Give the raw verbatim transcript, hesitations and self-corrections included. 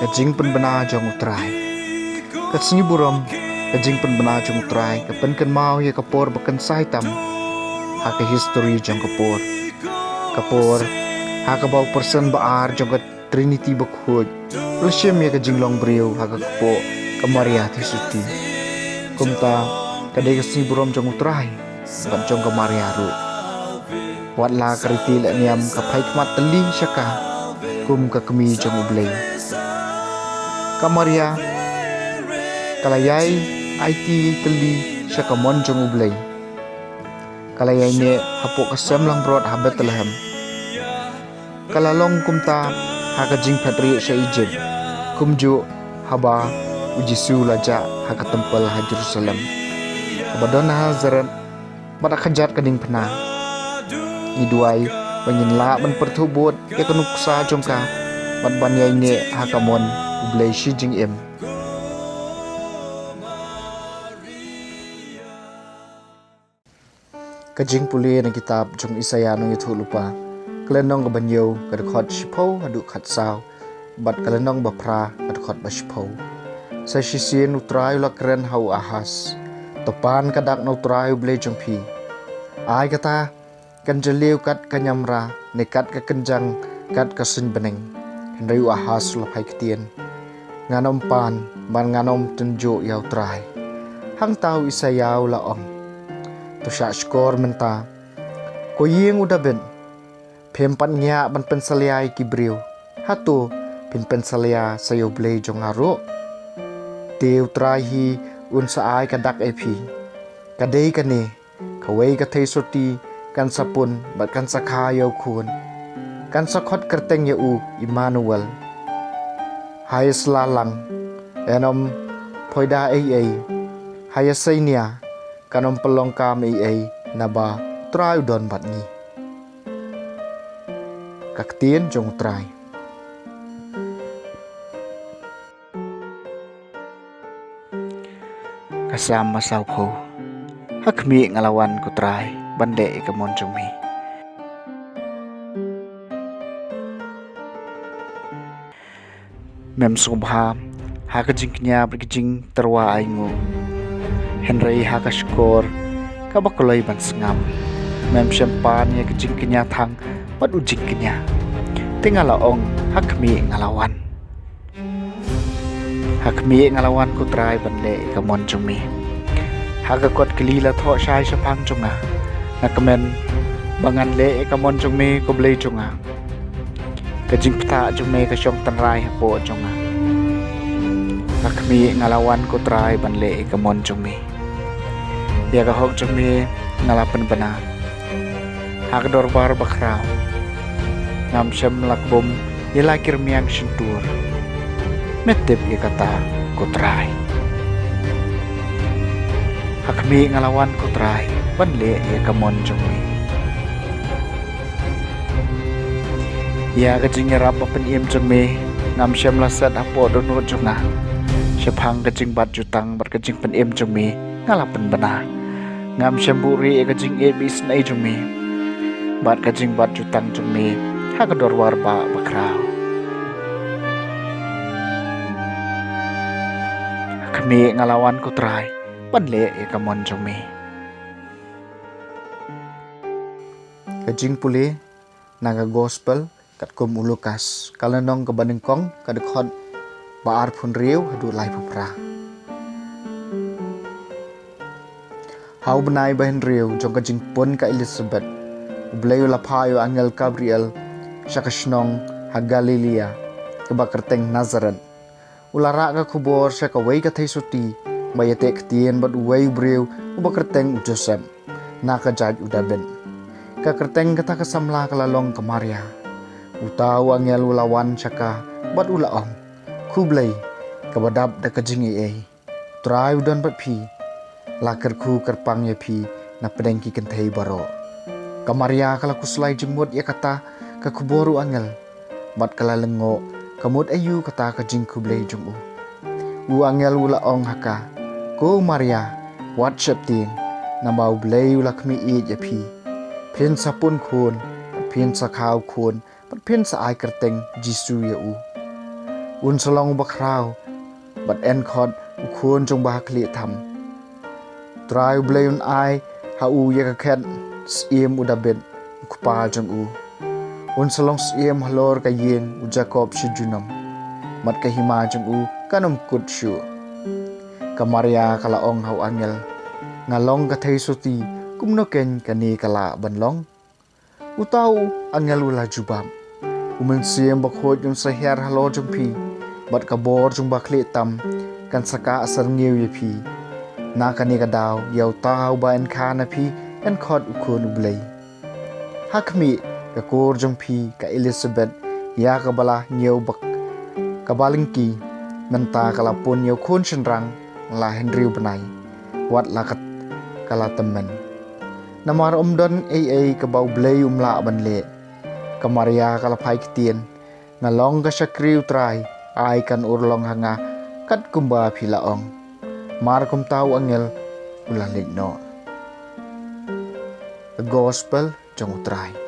Ka jingpynbna jong U Trai. Ka sngi burom, ka jingpynbna jong U Trai ka pynkynmaw ïa ka por ba kynsai tam ha ka histori jong ka por. Ka por ha kaba u Person ba ar jong ka Triniti Bakhuid u la shim ïa ka jinglong briew ha ka kpoh ka Maria Theisotti. Kumta ka dei ka sngi burom jong U Trai bad jong ka Maria ruh. Wat la ka riti lehniam ka phai khmat tylli sha ka kum ka Kmie jong U Blei. Ka Maria ka la ïai aiti tylli sha ka mon jong U Blei. Ka la ïaineh hapoh ka sem langbrot ha Bethlehem. Ka la long kumta ha ka jingphet rieh sha Ijipt, kumjuh haba U Jisu u la jah ha ka templ ha Jerusalem, kaba don ha Nazareth, bad ha kjat ka diengphna. Ngi duwai ba ngin lah ban pyrthuh bud ïa ka nuksa jong ka bad ban ïaineh ha ka mon U Blei shi jingim. Ka jingpule na kitab jong Isaïah Nongïathuhlypa, ka lynnong kaba hynñiew, ka dkhot shiphew haduh khatsaw, bad ka lynnong ba phra, ka dkhot ba shiphew. Sa shisien U Trai u la kren ha u Ahas: To pan ka dak na U Trai U Blei jong phi. Ai kata kan jylliew kat ka niamra ne kat ka kynjang kat ka suiñ bneng. Hynrei u Ahas u la phai ktien: Ngan ym pan bad ngan ym tynjuh ïa U Trai. Hangta u Isaïah u la ong: To shah shkor mynta, ko ïing U Dabid. Phim pat ngiah ban pynsalia ïa ki briew, hato phin pynsalia sa ïa U Blei jong nga ruh? Te U Trai hi un sa ai ka dak ïa phi. Ka dei kane: kawei ka theisotti kan sa pun bad kan sa kha ïa u khun. Kan sa khot kyrteng ïa u Immanuel. Ha ïa sla lang, yn ym phoida ei ei. Ha ïa seinia, kan ym pynlong kam ei ei, naba U Trai u don bad ngi. Ka ktien jong U Trai. Ka Salm ba sawphew. Ha khmih nga la wan, ko Trai, ban leh ïa ka mon jong me. Mem sngewbha ha ka jingkñia bad ka jingtyrwa ainguh, hynrei ha ka shkor kaba kloi ban sngap. Mem shym pan ïa ka jingkñia thang bad u jingkñia. Te nga la ong, ha khmih nga la wan. Ha khmih nga la wan, ko Trai, ban leh ïa ka mon jong me. Ha ka kot kli la thoh shai shaphang jong nga. Nga kmen ba ngan leh ïa ka mon jong me, ko Blei jong nga. Ka jingbthah jong me ka shong tynrai hapoh jong nga. Ha khmih nga la wan, ko Trai, ban leh ïa ka mon jong me. Ïa ka hok jong me nga la pynbna ha ka dorbar bakhraw. Ngam shym la kbum ïa la ki rmiang shyntur. Me tip ïa kata, ko Trai. Ha khmih nga la wan, ko Trai, ban leh ïa ka mon jong me. Ïa ka jingïarap ba pynim jong me ngam shym la set hapoh dohnud jong nga. Shaphang ka jingbat jutang bad ka jingpynim jong me nga la pynbna. Ngam shym buhrieh ïa ka jingïeit ba isynei jong me bad ka jingbat jutang jong me ha ka dorbar bah bakhraw. Ha khmih nga la wan, ko Trai, ban leh ïa ka mon jong me. Ka jingpule na ka Gospel katkum u Lukas, ka lynnong kaba nyngkong, ka dkhot ba arphew hynriew haduh laiphew phra. Ha u bnai ba hynriew jong ka jingpun ka Elisabet, U Blei u la phah ïa u angel Gabriel sha ka shnong ha Galilaia kaba kyrteng Nasareth. U la rah ka khubor sha kawei ka theisotti ba ïateh ktien bad uwei u briew uba kyrteng u Joseph, na ka jaid u Dabid. Ka kyrteng kata ka samla ka la long ka Maria. Uta u angel u la wan sha ka bad u la ong: Khublei, kaba dap da ka jingaiei, U Trai u don bad phi. La kyrkhu kyrpang ïa phi na pdeng ki kynthei baroh. Ka Maria ka la khuslai jingmut ïa kata ka khubor u angel, bad ka la lyngngoh ka mut aïu kata ka jingkhublei jong u. U angel u la ong ha ka: Ko Maria, wat sheptieng, namar U Blei u la khmih ïeit ïa phi. Phin sa pun khun, phin sa kha u khun, bad phin sa ai kyrteng Jisu ïa u. Un sa long uba khraw bad yn khot u khun jong uba hakhlieh tam. U Trai U Blei un ai ha u ïa ka khet syiem u Dabid u kpa jong u. Un sa long syiem halor ka ïing u Jakob shi junom, bad ka hima jong u kan ym kut shuh. Ka Maria ka la ong ha u angel: Nga long ka theisotti, kumno keiñ kane ka lah ban long? Uta u angel u la jubab: U Mynsiem Bakhuid un sa hiar halor jong phi, bad ka bor jong uba khlieh tam kan sa kah syrngiew ïa phi. Na kane ka daw ïa uta uba yn kha na phi yn khot u Khun U Blei. Ha khmih, ka kur jong phi ka Elisabet, ïa kaba la ñiew bak kaba lyngkhi, mynta ka la pun ïa u khun shynrang la hynriew bnai, wat la kat ka la tymmen. Namar ym don ei ei kaba U Blei um lah ban leh. Ka Maria ka la phai ktien: Nga long ka shakri U Trai, ai kan urlong ha nga kat kumba phi la ong. Mar kumta u angel u la leit noh. Ka Gospel jong U Trai.